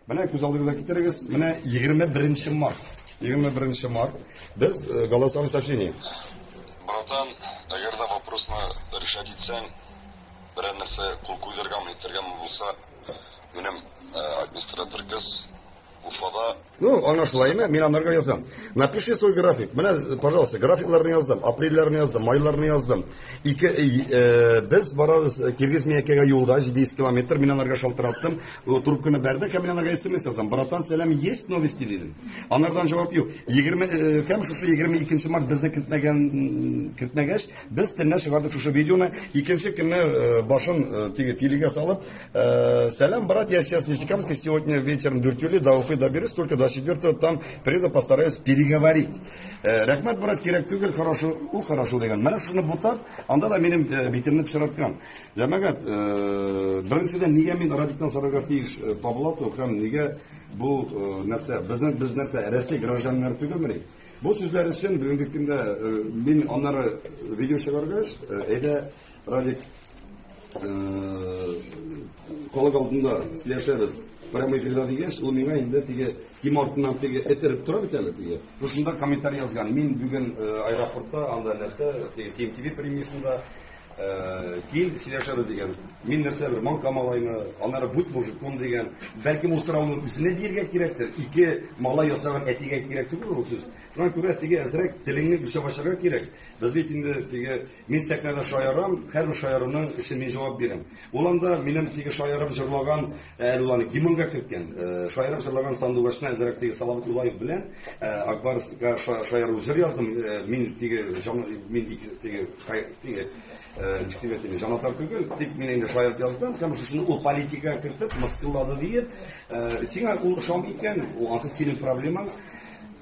Менә күз алдыгызга китерегез, менә 21 март. 21 март без голосовой сообщение. Братан, әгәр дә вопросны решать итсәң, берәр нәрсә кул куйдырганмы, итергәнме булса, минем администратор кыз Уфада. Ну, аңлашыла, мин анарга язам. Напиши свой график. Менә, пожалуйста, графикларны яздым, апрельләрне яздым, майларны яздым. Ике, без барабыз Киргиз Миякәгә юлда 700 километр, мин анарга шалтыраттым. Трубканы бәрде, һәм мин анарга смс яздым. Братан, сәлам, есть новости дидем. Анардан җавап юк. 20 һәм шушы 22 март безне кертмәгән, кертмәгәч, без төнлә чыгардык шушы видеоны. Икенче көнне башын теге тилегә салып, сәлам, брат, я сейчас в Нефтекамске, сегодня вечером Дюртюли до Уфы доберусь, только 24-го там приеду, постараюсь переговорить. Рәхмәт, брат, кирәк түгел, хорошо, у хорошо дигән. Менә шуны бутап, анда да минем битемне пычраткан. Җәмәгать, беренчедән, нигә мин Радиктан сорарга тиеш по блату һәм нигә бу нәрсә, безнең без нәрсә, Рәсәй гражданнары түгелмени? Бу сүзләр өчен бүгенге көндә мин аннары видео чыгаргач, әйдә, Радик, халык алдында сөйләшәбез. Прямой эфирда дигәч, ул миңа инде теге ким артыннан теге этереп тора бит әле теге. Шушында комментарий язган. Мин бүген аэропортта, анда нәрсә, теге Ким ТВ премиясендә кил сөйләшәбез дигән. Мин нәрсә бер маңка малаймы, аннары будь мужиком дигән. Бәлкем ул сорауны үзенә бирергә кирәктер. Ике малай ясаган әтигә кирәк түгел ул сүз. Шуңа күрә теге әзрәк телеңне үлчәп ачарга кирәк. Без бит инде теге мин сәхнәдә шаярам, һәрбер шаяруның өчен мин җавап бирәм. Ул анда минем теге шаярып җырлаган, әле ул аны гимнга керткән, шаярып җырлаган Сандугачны әзрәк теге Салават Юлаев белән Акбарска шаяру җыр яздым. Мин теге мин теге теге ничек дип әйтим, җанатар түгел, тик мин инде шаярып яздым һәм шушыны ул политикага кертеп, мыскыллады диеп, сиңа ул ошамый икән, ул ансы синең проблемаң.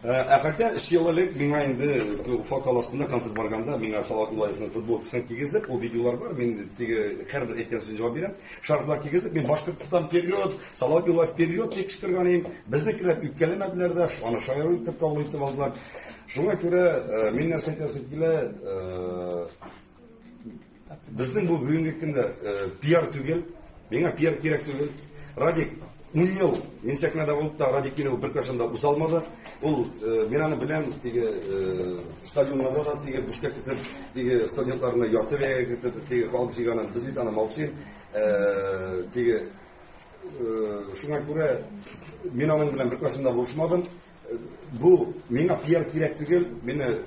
Ә хотя 3 ел элек миңа инде Уфа каласында концерт барганда миңа Салават Юлаевның футболкасын кигезеп, ул видеолар бар, мин теге һәрбер әйткән сүзгә җавап бирәм. Шарфлар кигезеп, мин Башкортстан вперед, Салават Юлаев вперед дип кычкырган идем. Безнекеләр үпкәләмәделәр дә, аны шаяру итеп кабул итеп алдылар. Шуңа күрә мин нәрсә әйтәсем килә, безнең бу бүгенге көндә пиар түгел, миңа пиар кирәк түгел. Радик, 10 ел мин сәхнәдә булып та Радик мине беркайчан да уза алмады. Ул мин аны беләм, теге стадионнарда да теге бушка кертеп, теге студентларны ярты бәягә кертеп, теге халык җыйганын без бит аны молчим. Теге шуңа күрә мин аның белән беркайчан да булышмадым. Бу миңа пиар кирәк түгел, мине